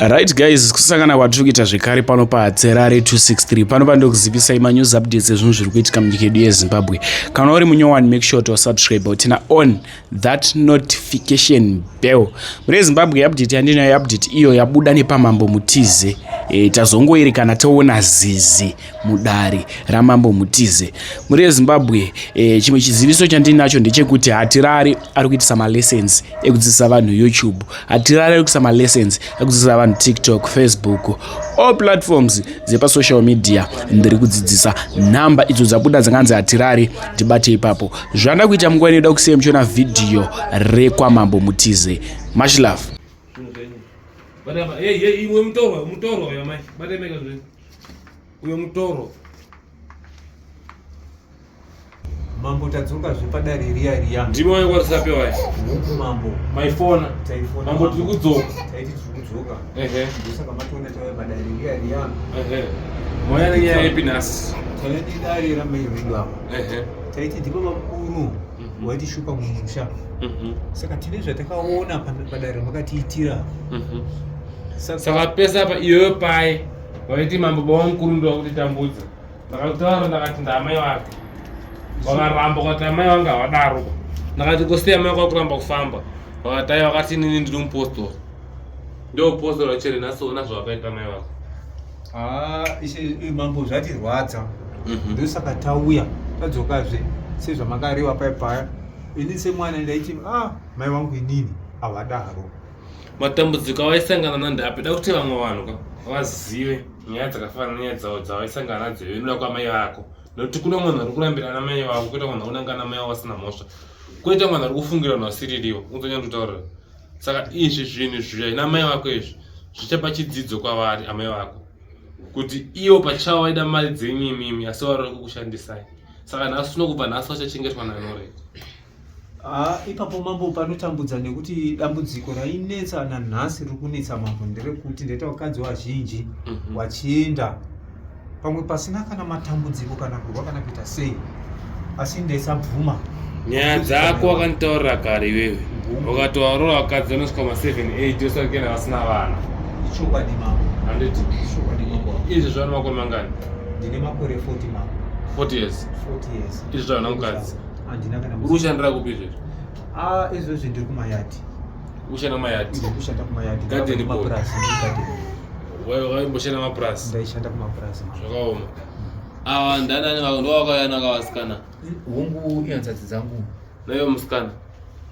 Right guys, kusangana kwatiri kuita zvekare pano paHaterare 263 pano pandokuzivisai manews updates ezvinhu zviri kuitika munyika yedu yeZimbabwe. Kana uri munyowani make sure to subscribe utina on that notification bell. Mune Zimbabwe update yandinayo update iyo yabuda nepamambo Mutize. E, tazongoerekana toona zizi mudare ramambo Mutize. Mune Zimbabwe e, chimwe chiziviso chandinacho ndechekuti Hatirare ari kuitisa malessons ekudzidzisa vanhu YouTube. Hatirare ari kuisa malessons ekudzidzisa vanhu TikTok, Facebook, all platforms dzepasocial media. Ndiri kudzidzisa nhamba idzo dzabuda dzakanzi Hatirare, ndibate ipapo. Zvanda kuita munguva inoda kusiya muchiona vhidhiyo rekwamambo Mutize. Much love. Hey, hey, iwe mutoro, mutoro ya mai. Bata mega zve. Uyo mutoro. Mambo tadzoka zvepadare riya riya. Ndimo wai kwarusape wai. Huku mambo. Maifona. Taifona. Mambo tiri kudzoka. Taiti tiri kudzoka. Ehe. Ndosaka matoona tauya padare riya riya. Ehe. Moya nenyaya ipi nhasi? Tauya nedare ramai vedu apa. Ehe. Taiti ndipo bamukuru waitishupa mumusha. Saka tine zvatakaona padare makatiitira. Saka pese apa iyoyo pai vaiti mambo baba mukuru ndo vakutitambudza. Ndakataura ndakati ndaamai vake. Vakaramba vakati amai vangu havadaro. Ndakati ko sei amai vako kuramba kufamba? Vakati aiwa vakati inini ndiri mupostori. Ndio mupostori wachere nhasi ona zvavakaita amai vako. Ah, ishe mambo zvatirwadza. Ndosaka tauya tadzokazve sezvamakarewa paya paya. Ini semwana ndaiti ah mai vangu inini havadaro. Matambudziko avaisangana nandapi da kuti vamwe vanhu ka vazive nyaya dzakafanana nenyaya dzavo dzavaisangana nadzo iwe noda kwamai vako nekuti kune munhu ari kurambira ana mai vako kuita munhu akunanga ana mai vavo vasina mhosva koita munhu ari kufungira vanhu vasiririwo unzonyandotaurira saka izvi zvinhu zviya ina mai vako izvi zvichapa chidzidzo kwavari amai vako kuti ivo pachavo vaida mari dzenyu imimi asi vari kukushandisai saka nhasi tinokubva nhasi vachachengetwa nanoreti. Ah, ipapo mambo panotambudza nekuti dambudziko rainetsa nanhasi riri kunetsa mambo nderekuti ndaita vakadzi vazhinji vachienda pamwe pasina kana matambudziko kana kurwa kana kuita sei asi ndaisabvuma. Nyaya dzako wakanditaurira kare iwewe wakati waroora vakadzi vanosvika ma 7 8 osakena vasina vana. Ichokwadi mambo. Handiti? Ichokwadi mambo. Izvi zvana makore mangani? Ndine makore 40 mambo. 40 years. 40 years. Izvi zvana mukadzi. Handina kana. Uri kushandira kupi izvezvi? Ah, izvezvi ndiri kumayadi. Ushanda kumayadi? Ndiri kushanda kumayadi. Garden boy. Mapurasi, garden. Waimboshanda mapurasi? Ndaishanda kumapurasi. Zvakaoma. Ava ndanani vako ndo vakauya naka vasikana? Hongu ihanzadzi dzangu. Naiwe musikana.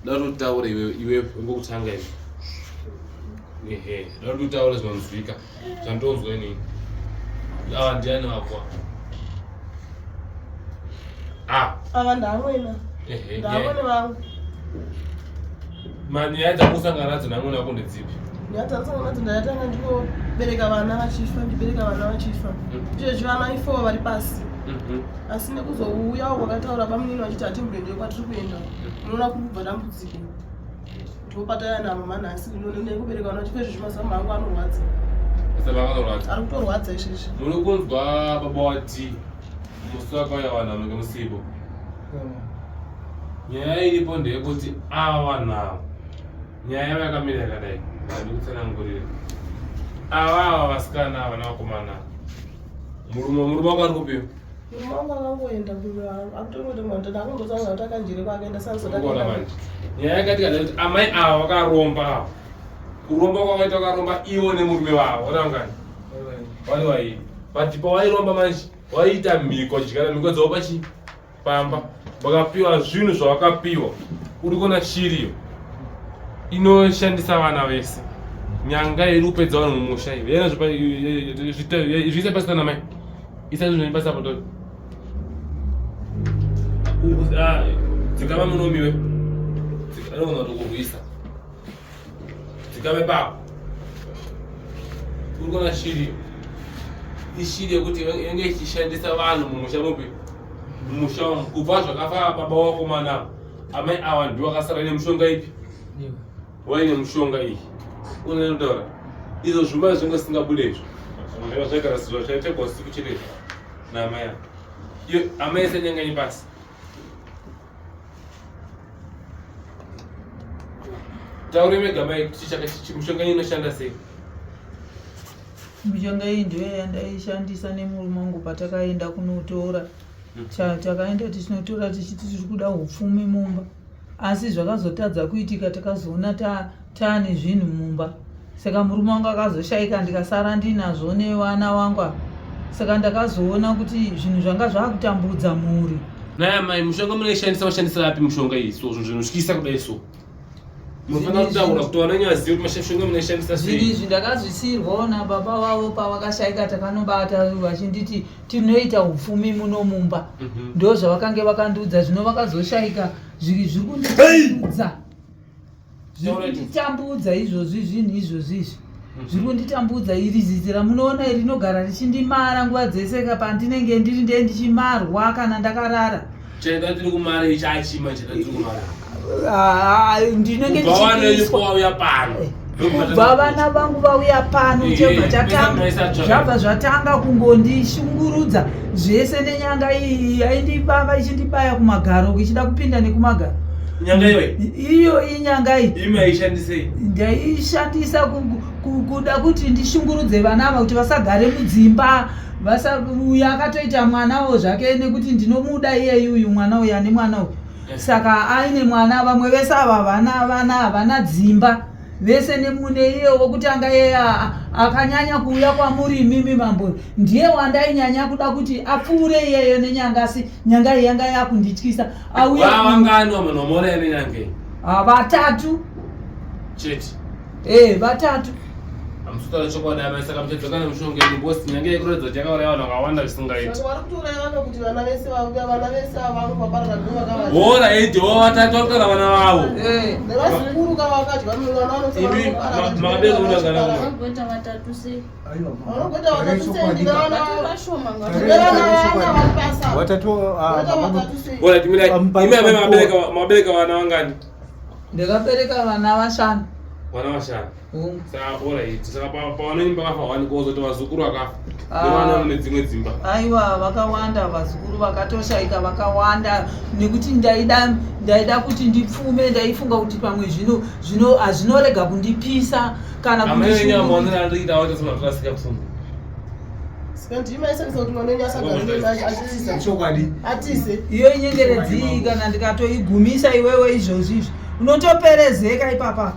Dai utaure iwe iwe ngokutanga iwe. Ehe, dai utaure zvinonzwika. Zvandonzwa inini. Ava ndiani vako? Ah. Ava ndamwena. Ehe. Ndamwene vangu. Manyaya dzakusangana nadzo namwene wako ndedzipi? Nyaya dzakusangana nadzo ndayatanga ndikobereka vana vachifa, ndibereka vana vachifa. Izvezvi vana ifo vari pasi. Asi nekuzouya wakataura bamunini vachiti hatimboendeyo kwatiri kuenda. Unoona kuri kubva dambudziko. Ndopataya namama nhasi nekubereka vana vachifa izvezvi mazamu angu anorwadza. Mazamu angu anorwadza. Ari kutorwadza izvezvi. Muri kunzwa baba wati musi wakauya vanhu vanenge musipo. Nyaya iripo ndeyekuti ava vanhu ava nyaya yavo yakamira yakadai, ndikutsanangurire. Ava ava vasikana ava navakomana, murume wako ari kupiwa? Murume wangu akangoenda akutongoenda ndakungotanga kuti akanjere kwake ndasanzotakaenda. Manje nyaya yakaitika ndeyekuti amai ava vakaromba ava, kuromba kwakaita vakaromba ivo nemurume wavo vanaungani vari vairi, but pavairomba manje vaiita mhiko vachidyana mhiko dzavo pachi pamba vakapiwa zvinhu zvavakapiwa. Uri kuona shiriyo inoshandisa vana vese, nyanga iri kupedza vanhu mumusha iyo zviisa pasi pana mai isa zvinhu pasi apo tori dzikama munomiwe anogona kutokurwisa dzikame papo. Uri kuona shiri ishiri yekuti yange ichishandisa vanhu mumusha mupi mumusha umu kubva zvakafa baba wakomana amai ava ndiwo akasara nemushonga ipi waine mushonga iyi unotaura izvo zvuma zvinge zvisingabude izvo zvaigara zvaitagwa usiku chete izvo naamai ava iyo amai isanyanganyi pasi taure mega mai kuti mushonga inoshanda sei. Mishonga iyi ndiyo yandaishandisa nemurume wangu patakaenda kunotora. Takaenda tichinotora tichiti tiri kuda upfumi mumba, asi zvakazotadza kuitika. Takazoona taane zvinhu mumba, saka murume wangu akazoshaika ndikasara ndinazvo nevana vangu ava. Saka ndakazoona kuti zvinhu zvanga zvakutambudza mhuri. Naye amai, mushonga munoishandisa mashandisira api mushonga iyi? So zvinhu zvinotyisa kudai so munofanira kutaura kuti vana venyu vazive kuti mashonga munoishandisa sei. Zvinhu izvi ndakazvisirwawo nababa vavo pavakashaika. Takanobata vachinditi tinoita upfumi muno mumba. Ndo zvavakange vakandiudza. Zvino vakazoshaika, zviri kunditambudza, zviri kunditambudza izvozvi. Zvinhu izvozvi izvi zviri kunditambudza. Iri zizi ramunoona iri rinogara richindimara nguva dzese. Pandinenge ndiri ndee ndichimarwa kana ndakarara. Chaida tiri kumara ichi achima chaida tiri kumara. Ah, ndinenge Kubva vana venyu ndichipiswa. vauya pano. Kubva vana vangu vauya pano, chebva chatanga, zvabva zvatanga kungondishungurudza zvese nenyanga iyi yaindibaba ichindibaya kumagaro, ichida kupinda nekumagaro. Nyanga iwe. Iyo inyanga iyi. Imi aishandisei? Ndaishandisa kuda kuti ndishungurudze vana ava kuti vasagare mudzimba. Uyu akatoita mwanawo zvake nekuti ndinomuda iyeyu, uyu mwana uyu ane mwana uyu. Saka aine mwana, vamwe vese ava vana vana havana dzimba vese nemune. Iye wokutanga iye akanyanya kuuya kwamuri imimi mambo, ndiye wandainyanya kuda kuti apfuure iyeyo nenyanga, asi nyanga iyi yanga yakundityisa. Auya Vangani vamwe vamaona nenyanga iyi? Ah, vatatu. Chete. Eh, vatatu. Hamusitaura chokwadi amai, saka muchadzoka nemushonga yenyu bosi. Nyanga yekuratidza kuti yakauraya vanhu vakawanda zvisingaiti. Saka vari kutouraya vanhu kuti vana vese vauya, vana vese ava vangu vaparara ndo vakavadya. Hora edi o vatatu vakutaura vana vavo. Nevazukuru kava vakadya vana. Imi, makabereka unogara umwe. Vagoita vatatu sei? Vanogoita vatatu sei? Ndine vana Vashoma. Ndine vana vana vari pasa. Watatu. Voita vatatu sei? Ora timira. Imi amai, makabereka vana vangani? Ndakabereka vana vashanu. Vana vashanu. Saka ora iti saka pavanonyimba vakafa wani, kozoti vazukuru vakafa Ah. nevana mune dzimwe dzimba? Aiwa, vakawanda vazukuru vakatoshaika vakawanda, nekuti ndaida kuti ndipfume. Ndaifunga kuti pamwe zvino hazvinorega kundipisa kana Amai venyu kundishungurudza. amaonero andikuita waita semunhu atorasika pfungwa. Saka ndima isakisa kuti mwana wenyu asagare nemi achitiza. Chokwadi. Atize. Iyo inyengeredzi iyi, kana ndikatoigumisa iwewe izvozvi izvi, unotoperezeka ipapa.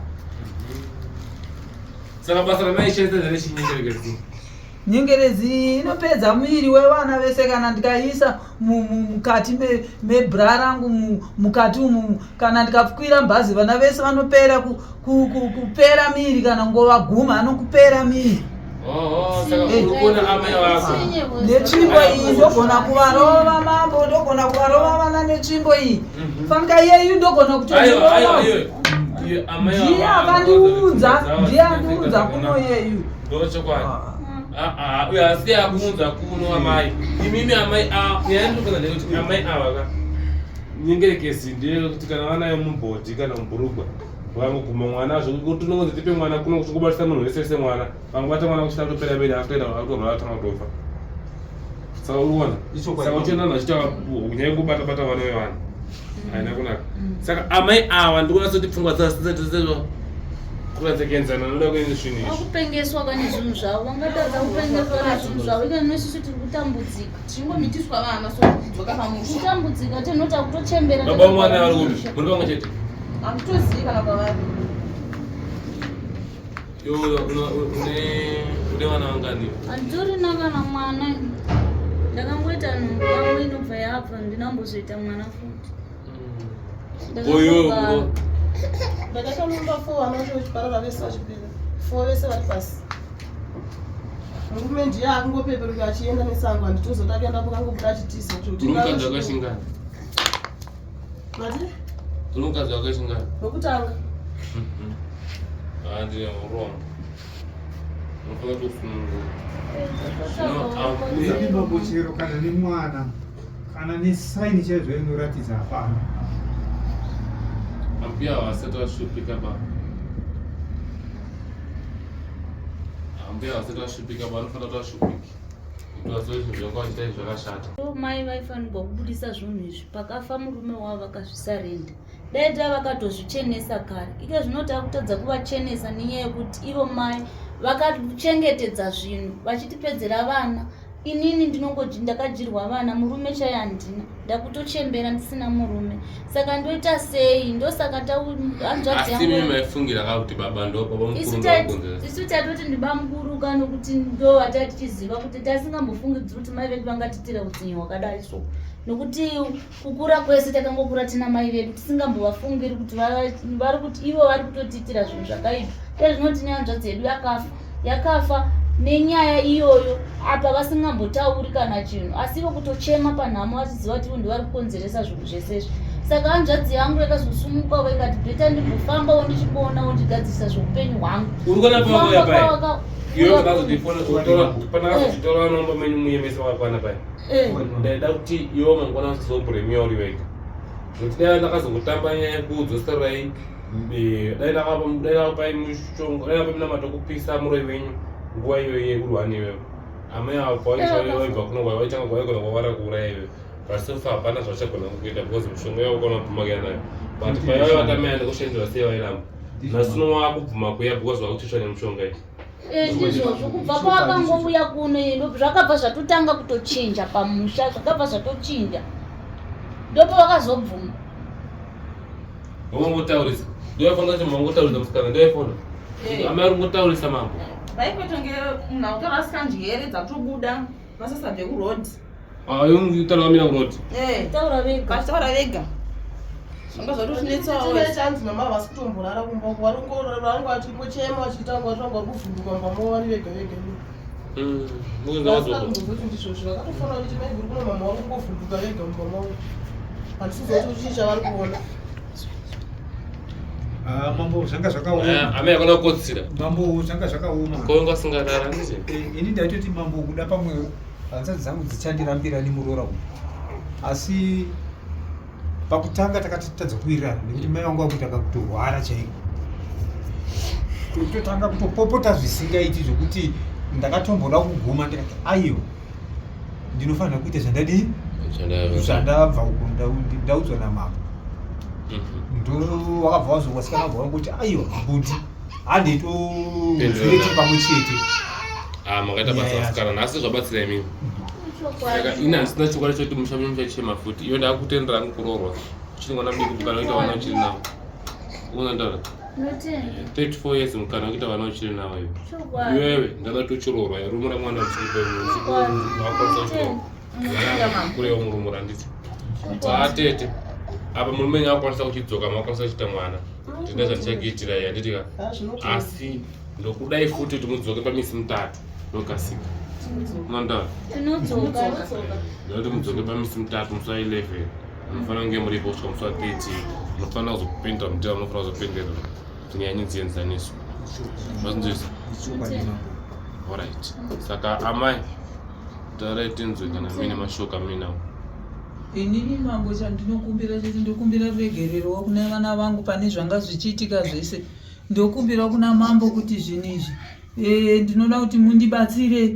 Saka basa ramaishandisa nderechinyengerekezi? Nyengeredzi iyi inopedza muviri wevana vese. Kana ndikaiisa mukati mebra rangu, mukati umu, kana ndikakwira bhazi, vana vese vanopera kupera miri. Kana ngovaguma anokupera miri. Oh, saka uri kuona amai vako Netsvimbo iyi ndogona kuvarova mambo, ndogona kuvarova vana netsvimbo iyi. Fanika iyeyu ndogona Aiwa, aiwa, kutoirova. iyo iyo amai Ndiye akandiunza, ndiye andiunza kuno iyeyu. Ndochokwadi. Ah, ah, uyo asi akuunza kuno amai imimi. Amai, ah, nyaya ndinokona ndeyekuti amai ava ka, nyengerekesi ndeyekuti kana vanayo mubhodhi kana mubhurugwa, vangoguma mwana zvokuti unongonzi tipe mwana kuno kubatisa munhu wese wese mwana, vangobata mwana kuchita kutopera mberi, akutoenda akutorwara, atanga kutofa. Saka uri kuona, saka uchiona vanhu vachiita nyaya yekubata bata vana vevanhu haina kunaka. Saka amai ava ndikuona sekuti pfungwa dzavo kuratidza kuenzana noda kuenda zvinhu izvi. Vakupengeswa kane zvinhu zvavo, vangatadza kupengeswa nezvinhu zvavo ika nesusu tiri kutambudzika. Tichingomitiswa vana so kudzoka pamusha. Kutambudzika tinoti akutochembera. Baba mwana vari kupi? Muri pamwe chete? Handitozivi kana kwavari. Iwe une vana vangani? Handitorina kana mwana. Ndakangoita nhumbu kamwe inobva yabva, ndinambozoita mwana futi. Oyo. Ndakaita mumba four, vana vacho vachiparara vese, vachipera four vese vari pasi. Murume ndiye akungopeperuka achienda nesango, handitozoti akaendapo, kangobuda achitiza. Uri mukadzi wakashingana. Mati? Uri mukadzi wakashingana. Wekutanga. Handine urombo, unofanira kusunungura. Imi mambo, chero kana nemwana kana nesaini chaizvo inoratidza hapana. Ambuya vasati vashupika ba, ambuya vasati vashupika ba, vanofanira kuti vashupike kuti vazive zvinhu zvanga vachiita izvi zvakashata. Mai vaifanirwa kubudisa zvinhu izvi pakafa murume wavo, vakazvisarenda. Dai ta vakatozvichenesa kare. Ike zvino takutadza kuvachenesa nenyaya yekuti ivo mai Vakachengetedza zvinhu vachitipedzera vana. Inini ndinongoji ndakadyirwa vana, murume chaiye handina, ndakutochembera ndisina murume, saka ndoita sei? Ndosaka hanzvadzi Asi imi yangu maifungira ka kuti baba ndo baba mukuru isu ndovakonzeresa? Isu tatoti ndibamukuru ka, nokuti ndo vatatichiziva kuti tasingambofungidziri kuti mai vedu vangatitira utsinye hwakadai so, nokuti kukura kwese takangokura tina mai vedu tisingambovafungiri kuti vari kuti ivo vari kutotiitira zvinhu zvakaipa. Tezvino tine hanzvadzi yedu yakafa, yakafa nenyaya iyoyo, apa vasingambotauri kana chinhu, asi ivo kutochema panhamo vachiziva kuti ivo ndivari kukonzeresa zvinhu zvese izvi. Saka hanzvadzi yangu yakazosumukawo ikati better ndimbofambawo ndichimboonawo ndigadzirisa zveupenyu hwangu. Uri kuona pamwe Kufamba paya iwe Eh. panakazotitora nomba menyu muyemese wakwana paya. Ndaida kuti iwe mangwana usazobhuremiwa uri wega, nokuti dai ndakazongotamba nyaya yekudzoserai, dai ndakapai mushonga, dai ndakapai munamato kupisa muroi wenyu nguva iyoyo yekurwani iwewe amai avo pawaibva kuno waitanga kwaigona kwavara kuuraya iwewe, but so far hapana zvachagona kuita because mushonga iwawo ukona kubvuma kuya nayo, but paiva vatamai andikushandira sei vairamba. Nhasi wakubvuma kuya because wakuchitsva nemushonga iyi. Ndizvozvo, kubva pavakangouya kuno ino zvakabva zvatotanga kutochinja pamusha, zvakabva zvatochinja, ndopavakazobvuma. Wangotaurisa ndoyafonda kuti mangotaurisa musikana ndoyafonda. Amai ari kungotaurisa mambo. Vaikotonge munhu akutorasika njere dzakutobuda vasasabve kuroad. Utaura vamira kuroti. Taura vega. Vachitaura vega zvanga zvatotinetsawo. Chimene chanzi mama havasi kutomborara kumba uko, vari vachingochema vachiita kunga vari kuvhunduka mumba mavo vari vega vega. Vasingatombozoti ndizvozvo, vakatofanira kuti maiguru kuno mama vari kungovhunduka vega mumba mavo, handisiziva kuti chii chavari kuona. Ah, mambo, zvanga zvakaoma. Amai akona kukotsira. Mambo, zvanga zvakaoma. Koinga asingarara ndizvo. Ini ndaitoti mambo kuda pamwe hanzvadzi dzangu dzichandirambira nemuroora uyu, asi pakutanga takatotadza kuwirirana nekuti mai vangu vakutanga kutorwara chaiko, kutotanga kutopopota zvisingaiti, zvokuti ndakatomboda kuguma ndikati aiwa, ndinofanira kuita zvandadii, zvandabva uko ndaudzwa namambo. Ndo wakabva wazowasikana bva wangoti aiwa bhuti, handitozive pamwe chete. Ah, makaita basa vasikana nhasi, zvabatsira imimi. Saka ini handisina chokwadi chekuti musha menyu muchachema futi. Iyo ndakutendera hangu kuroorwa uchiri mwana mudiki, mukana wekuita vana uchiri nawo unandaura. Notenda. 34 years, mukana wekuita vana uchiri nawo iwe. Chokwadi. Iwewe ndada kuti uchiroorwa rumura mwana uchikwanisa kuchiroorwa kurewo murumura handiti vatete apa murume wenyu akukwanisa kuchidzoka, makwanisa kuchiita mwana, ndina zvandichakuitirai handiti ka. Ah, zvinotenda. Asi ndokudai futi kuti mudzoke pamisi 3 nokasika unondaura. Tinodzoka. Ndinoti mudzoke pamisi 3, musi wa11 munofanira kunge muripo kusvika musi wa13 munofanira kuzopindira mutera, munofanira kuzopindirwa kuti nyaya yenyu dzienzaniswe, mazinzwisa? Chokwadi mambo. Alright, saka amai taurai tinzwe kana muine mashoko amuinawo. Inini mambo, chandinokumbira chete, ndokumbira ruregerero kune vana vangu pane zvanga zvichiitika zvese. Ndokumbira kuna mambo kuti zvinhu izvi ndinoda kuti mundibatsire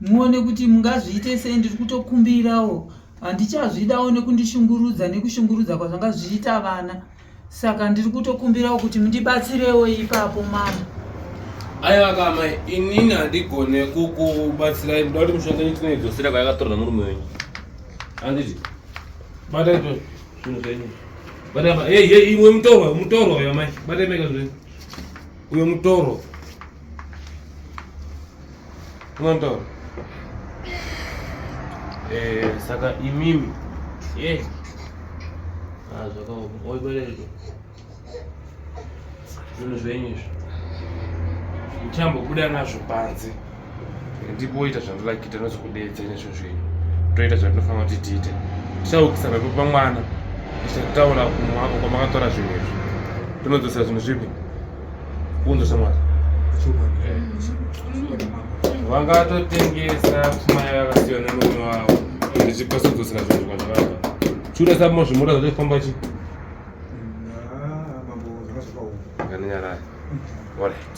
muone kuti mungazviite sei. Ndiri kutokumbirawo, handichazvidawo nekundishungurudza nekushungurudza kwazvanga zvichiita vana, saka ndiri kutokumbirawo kuti mundibatsirewo ipapo mambo. Aiwa kamai, inini handigone kukubatsirai, ndoda kuti mishonga yenyu tinoidzosera kwayakatorwa nemurume wenyu handiti? Batai zvinhu zvenyu, batai hey, hey, imwe mutorwa, mutorwa uyo amai, batai mega zvinhu zvenyu, uyo mutorwa unotora. Saka imimi ah, zvakaoma oibareko zvinhu zvenyu izvi ndichambobuda nazvo panze, ndipoita zvandoda kuita, nozokudedza nezvinhu zvenyu, toita zvatinofanira kuti tiite. Tichaukisa mhepo pamwana, tichataura kumwako kwamakatora zvinhu izvi, tinodzosera zvinhu zvipi kunzosa mwari. Chokwadi mambo. Vangatotengesa pfuma yavo yakasiyana nemurume wavo, ndichikwanisa kudzosera zvinhu kwazvakabva. Chiuda samo zvimota zvatofamba chi. Ah, mambo, zvanga zvakaoma. Nganinyarari. Alright.